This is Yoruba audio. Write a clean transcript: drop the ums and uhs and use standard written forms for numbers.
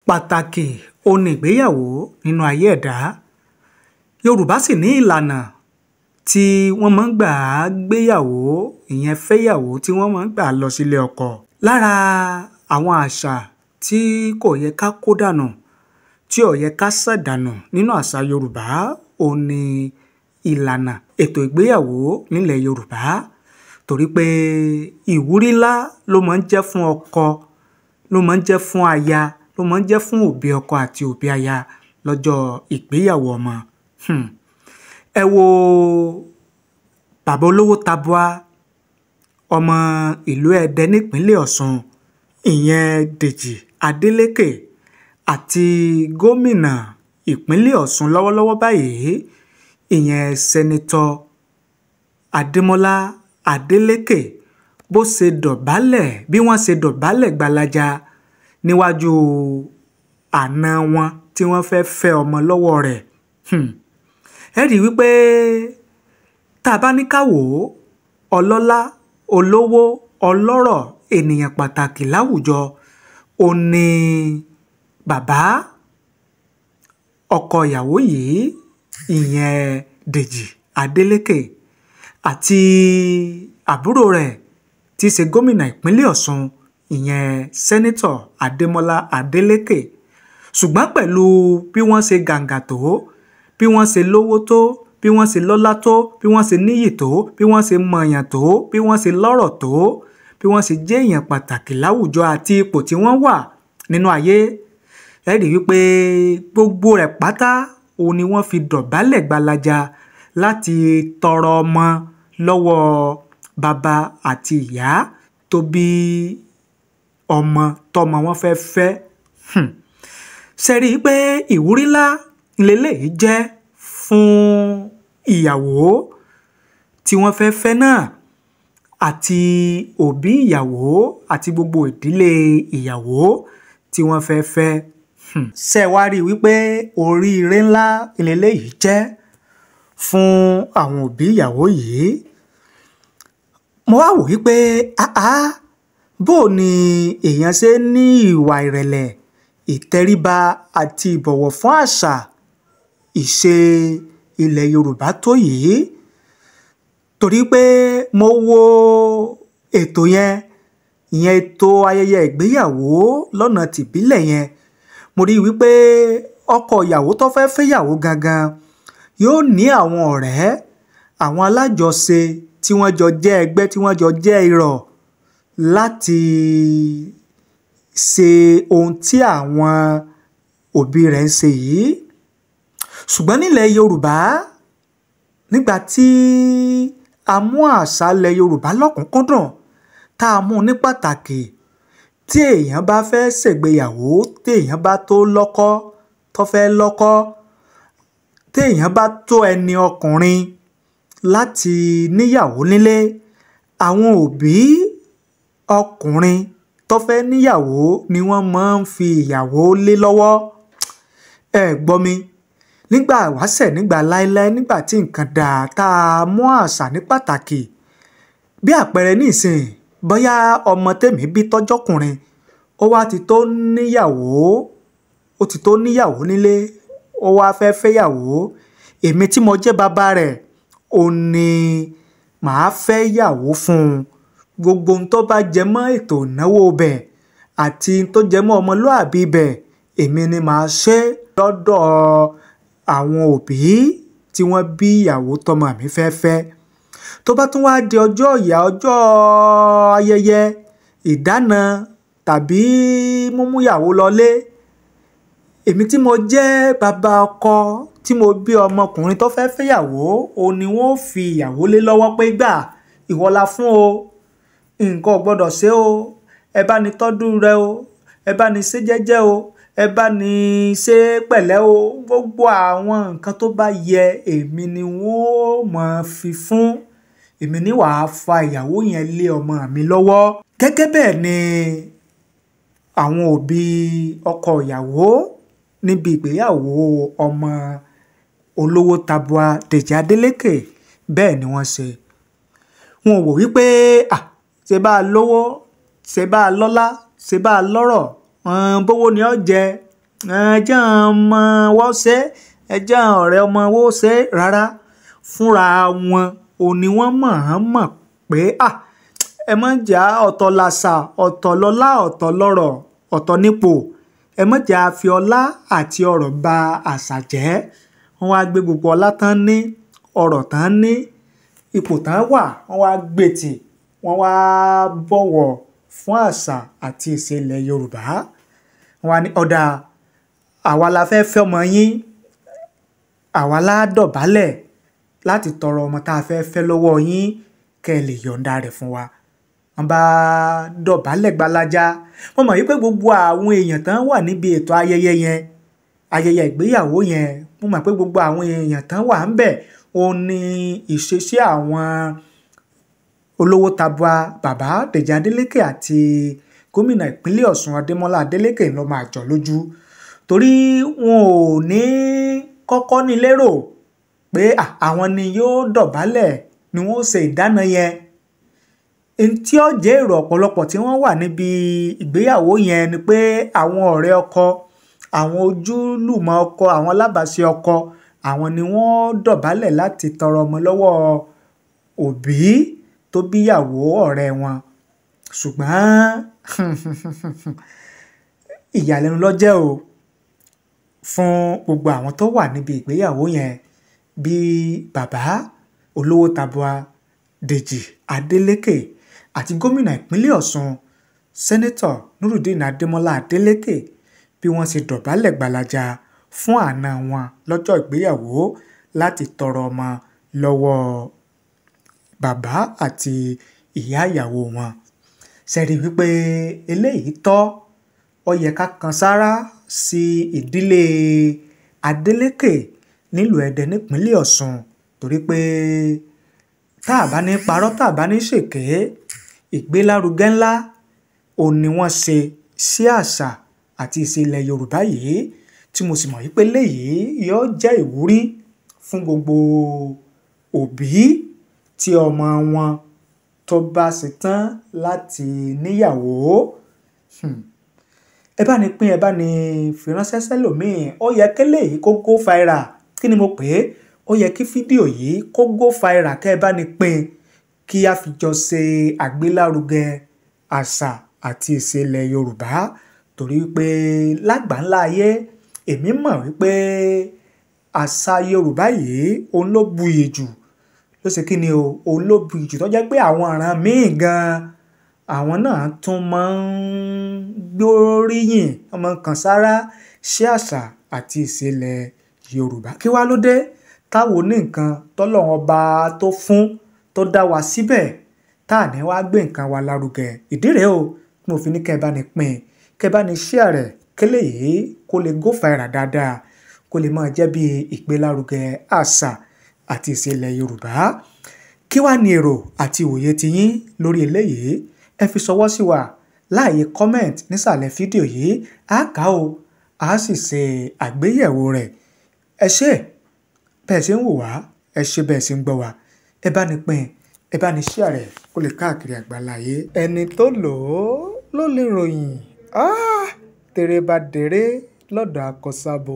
Pàtàkì òun ni ìgbéyàwó nínú ayé ẹ̀dá. Yorùbá sì ní ìlànà tí wọ́n máa ń gbà gbéyàwó, ìyẹn fẹ́yàwó tí wọ́n máa ń gbà lọ sílé ọkọ. Lára àwọn àṣà tí kò yẹ ká kó dànù, tí ò yẹ ká ṣàdànù nínú àṣà Yorùbá, òun ni ìlànà ètò ìgbéyàwó nílẹ̀ Yorùbá. Torí pé ìwúrí ńlá ló máa ń jẹ́ fún ọkọ, ló máa ń jẹ́ fún aya, ló máa ń jẹ́ fún òbí ọkọ àti òbí aya lọ́jọ́ ìgbéyàwó ọmọ. Ẹ wo bàbá olówó tabua, ọmọ ìlú Ẹdẹ nípínlẹ̀ Ọ̀ṣun, ìyẹn Dèjì Adélékè, àti gómìnà ìpínlẹ̀ Ọ̀ṣun lọ́wọ́lọ́wọ́ báyìí, ìyẹn Sẹ́nitọ́ Adémọ́lá Adélékè, bó ṣe dọ̀bálẹ̀, bí wọ́n ṣe dọ̀bálẹ̀ gbalaja níwájú àna wọn tí wọ́n fẹ́ fẹ́ ọmọ lọ́wọ́ rẹ̀. Ẹ rí i wípé tá a bá ní ká wò ó, ọlọ́lá, olówó, ọlọ́rọ̀, ènìyàn pàtàkì láwùjọ, òun ni bàbá ọkọ ìyàwó yìí, ìyẹn Dèjì Adélékè, àti àbúrò rẹ̀ tí í ṣe gómìnà ìpínlẹ̀ Ọ̀ṣun, ìyẹn Sẹ́nitọ̀ Adémọ́lá Adélékè. Ṣùgbọ́n pẹ̀lú bí wọ́n ṣe gàǹgà tó, bí wọ́n ṣe lówó tó, bí wọ́n ṣe lọ́lá tó, bí wọ́n ṣe níyì tó, bí wọ́n ṣe mọ̀yàn tó, bí wọ́n ṣe lọ́rọ̀ tó, bí wọ́n ṣe jẹ́ èèyàn pàtàkì láwùjọ àti ipò tí wọ́n wà nínú ayé, ẹ rí i wípé gbogbo rẹ̀ pátá òun ni wọ́n fi dọ̀bálẹ̀ gbalaja láti tọrọ ọmọ lọ́wọ́ bàbá àti ìyá tó bí ọmọ tọmọ wọn fẹ́ fẹ́. Ṣe rí i pé ìwúrí ńlá leléyìí jẹ́ fún ìyàwó tí wọ́n fẹ́ fẹ́ náà àti òbí ìyàwó àti gbogbo ìdílé ìyàwó tí wọ́n fẹ́ fẹ́. Ṣé wá rí i wípé oríire ńlá leléyìí jẹ́ fún àwọn òbí ìyàwó yìí. Mo wá wò wípé àá, bó ni èèyàn ṣe ní ìwà ìrẹ̀lẹ̀, ìtẹríba àti ìbọ̀wọ̀ fún àṣà ìṣe ilẹ̀ Yorùbá tó yìí. Torí pé mo wo ètò yẹn, ìyẹn ètò ayẹyẹ ìgbéyàwó lọ́nà tìbílẹ̀ yẹn, mo rí i wípé ọkọ ìyàwó tó fẹ́ fẹ́yàwó gangan yóò ní àwọn ọ̀rẹ́, àwọn alájọṣe tí wọ́n jọ jẹ́ ẹgbẹ́, tí wọ́n jọ jẹ́ irọ̀ láti ṣe ohun tí àwọn òbí rẹ̀ ń ṣe yìí. Ṣùgbọ́n nílẹ̀ Yorùbá, nígbà tí a mú àṣà ilẹ̀ Yorùbá lọ́kùnkúndùn, tá a mú ní pàtàkì, tí èèyàn bá fẹ́ ṣègbéyàwó, tí èèyàn bá tó lọ́kọ, tó fẹ́ lọ́kọ, tí èèyàn bá tó ẹni ọkùnrin láti níyàwó nílé, àwọn òbí ọkùnrin tó fẹ́ níyàwó ni wọ́n máa ń fi ìyàwó lé lọ́wọ́. Ẹ gbọ́ mi, nígbà wáṣẹ̀, nígbà láéláé, nígbà tí nǹkan dà tá a mú àṣà ní pàtàkì. Bí àpẹẹrẹ nísìnyí, bóyá ọmọ tèmi bí tọ́jọ́kùnrin, ó wá ti tó níyàwó, ó ti tó níyàwó nílé, ó wá fẹ́ fẹ́yàwó, èmi tí mo jẹ́ bàbá rẹ̀, òun ni màá fẹ́ yàwó fún un. Gbogbo ohun tó bá jẹ mọ́ ètò ìnáwó bẹ̀ àti tó jẹ mọ́ ọmọlúàbí bẹ̀, èmi ni màá ṣe lọ́dọ̀ àwọn òbí tí wọ́n bí ìyàwó tọmọ mi fẹ́ fẹ́. Tó bá tún wá di ọjọ́ ìyá, ọjọ́ ayẹyẹ ìdána tàbí múmú ìyàwó lọlé, èmi tí mo jẹ́ bàbá ọkọ tí mo bí ọmọkùnrin tó fẹ́ fẹ́yàwó, òun ni wọ́n ó fi ìyàwó lé lọ́wọ́ pé gbà, ìwọ la fún o, nǹkan ò gbọdọ̀ ṣe o, ẹ bá ní tọ́jú rẹ o, ẹ bá ní ṣe jẹ́jẹ́ o, ẹ bá ní ṣe pẹ̀lẹ́ o. Gbogbo àwọn nǹkan tó bá yẹ, èmi ni wọ́n ó máa fi fún. Èmi ni wàá fa ìyàwó yẹn lé ọmọ mi lọ́wọ́. Gẹ́gẹ́ bẹ́ẹ̀ ni àwọn òbí ọkọ ìyàwó níbi ìgbéyàwó ọmọ olówó tabua Dèjì Adélékè, bẹ́ẹ̀ ni wọ́n ṣe. Wọn ò wò wípé à, ṣe bá a lówó, ṣe bá a lọ́lá, ṣe bá a lọ́rọ̀, bówó ni ó jẹ. Ẹjẹ́ ọmọ wọ́n ṣe, ẹjẹ́ ọ̀rẹ́ ọmọ wọ́n ṣe. Rárá, fúnra wọn ò ní wọ́n mọ̀ pé ẹ má jà, ọ̀tọ̀ làṣà, ọ̀tọ̀ lọ́lá, ọ̀tọ̀ lọ́rọ̀, ọ̀tọ̀ nípò. Ẹ má jà fi ọlá àti ọrọ̀ ba àṣà jẹ́. Wọ́n wá gbé gbogbo ọlá tán ní, ọrọ̀ tán ní, ipò tán wà, wọ́n wá gbé tì, wọ́n wá bọ̀wọ̀ fún àṣà àti ìṣe ilẹ̀ Yorùbá. Wọ́n wá ní ọ̀dà, àwa la fẹ́ fẹ́ ọmọ yín, àwa la dọ̀bálẹ̀ láti tọrọ ọmọ tá a fẹ́ fẹ́ lọ́wọ́ yín kẹ́ ẹ lè yọ̀ǹda rẹ̀ fún wa. Wọ́n bá dọ̀bálẹ̀ gbalaja. Wọ́n mọ̀ wípé gbogbo àwọn èèyàn tán wà níbi ètò ayẹyẹ yẹn, ayẹyẹ ìgbéyàwó yẹn, wọ́n mọ̀ pé gbogbo àwọn èèyàn tán wà ń bẹ̀, ó ní ìṣesí àwọn olówó tabua bàbá Dèjì Adélékè àti gómìnà ìpínlẹ̀ Ọ̀ṣun Adémọ́lá Adélékè ló máa jọ lójú. Torí wọn ò ní kọ́kọ́ ní lérò pé àwọn ni yóò dọ̀bálẹ̀ ni wọ́n ó ṣe ìdáná yẹn. N tí ó jẹ́ èrò ọ̀pọ̀lọpọ̀ tí wọ́n wà níbi ìgbéyàwó yẹn ni pé àwọn ọ̀rẹ́ ọkọ, àwọn ojúlùmọ̀ ọkọ, àwọn alábàáṣe ọkọ, àwọn ni wọ́n dọ̀bálẹ̀ láti tọrọ ọmọ lọ́wọ́ òbí tó bíyàwó ọ̀rẹ́ wọn. Ṣùgbọ́n ìyàlẹ́nu ló jẹ́ o fún gbogbo àwọn tó wà níbi ìgbéyàwó yẹn bí bàbá olówó tabua Dèjì Adélékè àti gómìnà ìpínlẹ̀ Ọ̀ṣun Sẹ́nẹ́tọ̀ Nurudeen Adémọ́lá Adélékè bí wọ́n ṣe dọ̀bálẹ̀ gbalaja fún àna wọn lọ́jọ́ ìgbéyàwó láti tọrọ ọmọ lọ́wọ́ bàbá àti ìyá ìyàwó wọn. Ṣé rí wípé eléyìí tọ́, ó yẹ ká kan sáárá sí ìdílé Adélékè nílùú Ẹdẹ nípínlẹ̀ Ọ̀ṣun, torí pé tá a bá ní parọ́, tá a bá ní ṣèké, ìgbélárugẹ ńlá òun ni wọ́n ṣe sí àṣà àti ìṣe ilẹ̀ Yorùbá yìí, tí mo sì mọ̀ wípé léyìí yóò jẹ́ ìwúrí fún gbogbo òbí tí ọmọ wọn tó bá ṣetán láti níyàwó. Ẹ bá ní pín, ẹ bá ní fi ránṣẹ́ sẹ́lòmíì. Ó yẹ kí eléyìí kó go viral. Kí ni mo pè é? Ó yẹ kí fídíò yìí kó go viral, kẹ́ ẹ bá ní pín kí a fi jọ ṣe àgbélárugẹ àṣà àti ìṣe ilẹ̀ Yorùbá. Torí pé lágbàńlá ayé, èmi mọ̀ wípé àṣà Yorùbá yìí òun ló buyì jù. Ló ṣe kí ni o? Òun ló buyì jù tó jẹ́ pé àwọn ìran míì gan, àwọn náà tún máa ń gbóríyìn, wọ́n máa ń kan sáárá sí àṣà àti ìṣe ilẹ̀ Yorùbá. Kí wá ló dé táwo ní nǹkan tọ́lọ́run ọba tó fún, tó dá wa síbẹ̀, tá à ní wá gbé nǹkan wa lárugẹ. Ìdí rèé o tí mo fi ní kẹ́ ẹ bá ní pín, kẹ́ ẹ bá ní share rẹ̀, kí eléyìí kó lè go viral dáadáa, kó lè máa jẹ́ bí ìgbélárugẹ àṣà àti ìṣe ilẹ̀ Yorùbá. Kí wá ní èrò àti ìwòye ti yín lórí eléyìí? Ẹ fi ṣọwọ́ sí wa láàyè comment nísàlẹ̀ fídíò yìí. A kà ó, a sì ṣe àgbéyẹ̀wò rẹ̀. Ẹ ṣé bẹ́ẹ̀ ṣe ń wò wá, ẹ ṣé bẹ́ẹ̀ ṣe ń gbọ́ wa. Ẹ bá ní pín, ẹ bá ní share rẹ̀ kó lè káàkiri àgbáláyé. Ẹni tó lò ó ló lè ròyìn. Tèrè bá dèrè lọ́dọ̀ àkọsábo.